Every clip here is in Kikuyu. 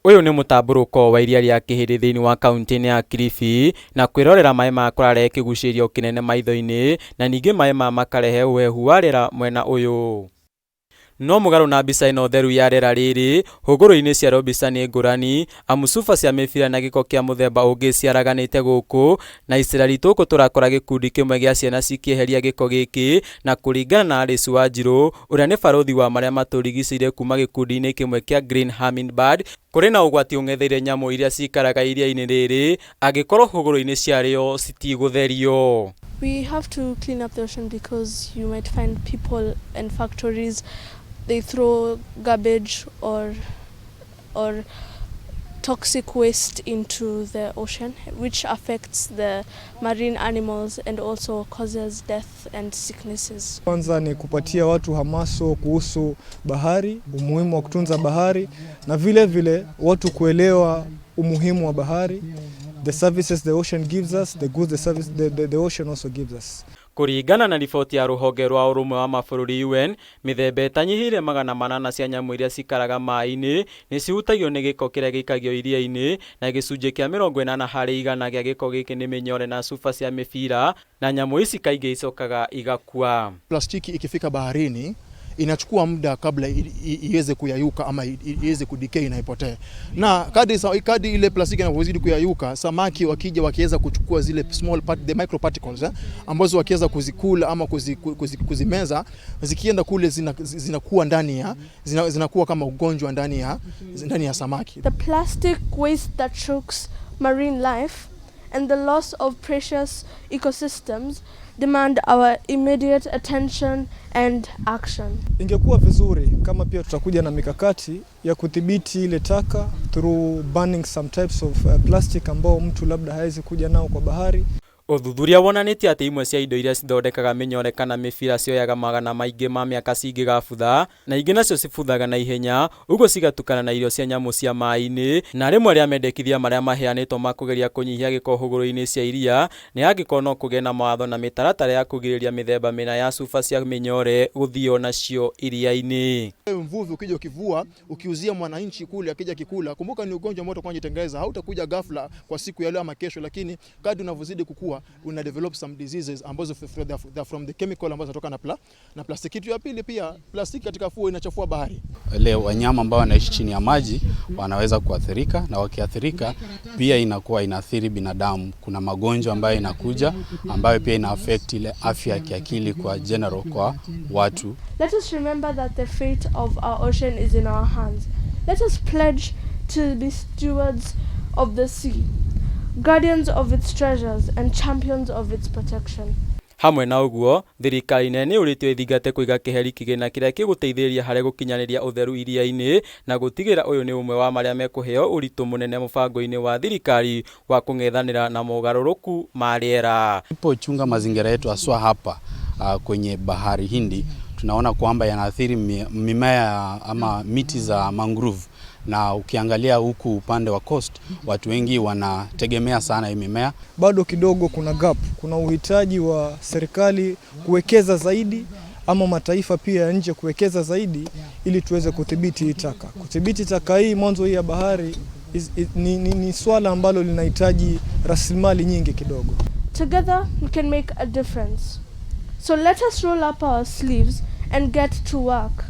Ũyũ nĩ mũtambũrũko wa iria rĩa Kĩhĩndĩ thĩinĩ wa kauntĩ-inĩ ya Kilifi, na kwĩrorera maĩ maya kũrarehe kĩgucĩrĩrio kĩnene maitho-inĩ, na ningĩ maĩ maya makarehe ũhehu wa rĩera mwena ũyũ. No mũgarũ na mbica ĩno theru ya rĩera rĩrĩ, hũgũrũrũ-inĩ ciarĩo mbica nĩ ngũrani, amu cuba cia mĩbira na gĩko kĩa mũthemba ũngĩ ciaraganĩte gũkũ, na icera ritũ gũkũ tũrakora gĩkundi kĩmwe gĩa ciana cikĩeheria gĩko gĩkĩ, na kũringana na Alice Wanjirũ, ũrĩa nĩ barũthi wa marĩa matũrigicĩirie kuma gĩkundi-inĩ kĩmwe kĩa Green Hummingbird, kũrĩ na ũgwati ũng'etheire nyamũ iria cikaraga iria-inĩ rĩrĩ angĩkorwo hũgũrũrũ-inĩ ciarĩo citigũtherio. We have to clean up the ocean because you might find people and factories, they throw garbage or toxic waste into the ocean, which affects the marine animals and also causes death and sicknesses. Kwanza ni kupatia watu hamaso kuhusu bahari, umuhimu wa kutunza bahari na vile vile watu kuelewa umuhimu wa bahari, the services the ocean gives us, the goods the service the ocean also gives us. Kũringana na riboti ya rũhonge rwa ũrũmwe wa mabũrũri UN, mĩthemba ĩtanyihĩire 800 cia nyamũ iria cikaraga maĩ-inĩ nĩ cihutagio nĩ gĩko kĩrĩa gĩikagio iria-inĩ, na gĩcunjĩ kĩa 80% gĩa gĩko gĩkĩ nĩ mĩnyore na cuba cia mĩbira, na nyamũ ici kaingĩ icokaga igakua. Plastiki ikifika baharini inachukua muda kabla iweze kuyayuka ama iweze kudecay na ipotee. Na kadri ile plastiki inavyozidi kuyayuka, samaki wakija wakiweza kuchukua zile small part, the microparticles, ambazo wakiweza kuzikula ama kuzimeza, zikienda kule zinakuwa ndani ya zinakuwa kama ugonjwa ndani ya samaki. The plastic waste that chokes marine life and the loss of precious ecosystems demand our immediate attention and action. Ingekuwa vizuri kama pia tutakuja na mikakati ya kudhibiti ile taka through banning some types of plastic ambao mtu labda hawezi kuja nao kwa bahari. Ũthuthuria wonanĩtie atĩ imwe cia indo iria cithondekaga mĩnyore kana mĩbira cioyaga magana maingĩ ma mĩaka cingĩgabutha, na ingĩ nacio cibuthaga na ihenya, ũguo cigatukana na irio cia nyamũ cia maĩ-inĩ. Na rĩmwe rĩa mendekithia marĩa maheanĩtwo ma kũgeria kũnyihia gĩko hũgũrũ-inĩ cia iria nĩ angĩkorwo no kũgĩe na mawatho na mĩtaratara ya kũgirĩrĩria mĩthemba mĩna ya cuba cia mĩnyore gũthio nacio iria-inĩ. Mvuvi ukija ukivua ukiuzia mwananchi kule, akija kikula, kumbuka ni ugonjwa ambao utakuwa unajitengeneza, hautakuja ghafla kwa siku ya leo ama kesho, lakini kadri unavyozidi kukua una develop some diseases ambazo they're from the chemical ambazo zinatoka na plastiki. Kitu ya pili pia, plastiki katika fuo inachafua bahari. Wale wanyama ambao wanaishi chini ya maji wanaweza kuathirika, na wakiathirika pia inakuwa inaathiri binadamu. Kuna magonjwa ambayo inakuja ambayo pia ina affect ile afya ya kiakili kwa general kwa watu. Let us remember that the fate of our ocean is in our hands. Let us pledge to be stewards of the sea, guardians of its treasures, and champions of its protection. Hamwe na ũguo, thirikari nene nĩ yũrĩtio ĩthingate kũiga kĩheri kĩgĩna kĩrĩa gĩgũteithĩrĩria harĩ gũkinyanĩria ũtheru iria-inĩ, na gũtigĩrĩra ũyũ nĩ ũmwe wa marĩa mekũheo ũritũ mũnene mũbango-inĩ wa thirikari wa kũng'ethanĩra na mogarũrũku ma rĩera. Tunapochunga mazingira yetu haswa hapa kwenye Bahari Hindi, tunaona kwamba yanaathiri mimea ama miti za mangrove, na ukiangalia huku upande wa coast watu wengi wanategemea sana hii mimea. Bado kidogo kuna gap, kuna uhitaji wa serikali kuwekeza zaidi ama mataifa pia ya nje kuwekeza zaidi ili tuweze kudhibiti hii taka. Kudhibiti taka hii mwanzo hii ya bahari ni swala ambalo linahitaji rasilimali nyingi kidogo. Together we can make a difference. So let us roll up our sleeves and get to work.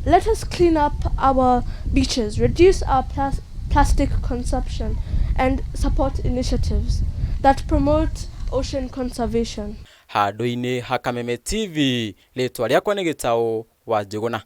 Let us clean up our beaches, reduce our plastic consumption, and support initiatives that promote ocean conservation. Handũ-inĩ ha Kameme TV, rĩtwa rĩakwa nĩ Gĩtaũ wa Njũgũna.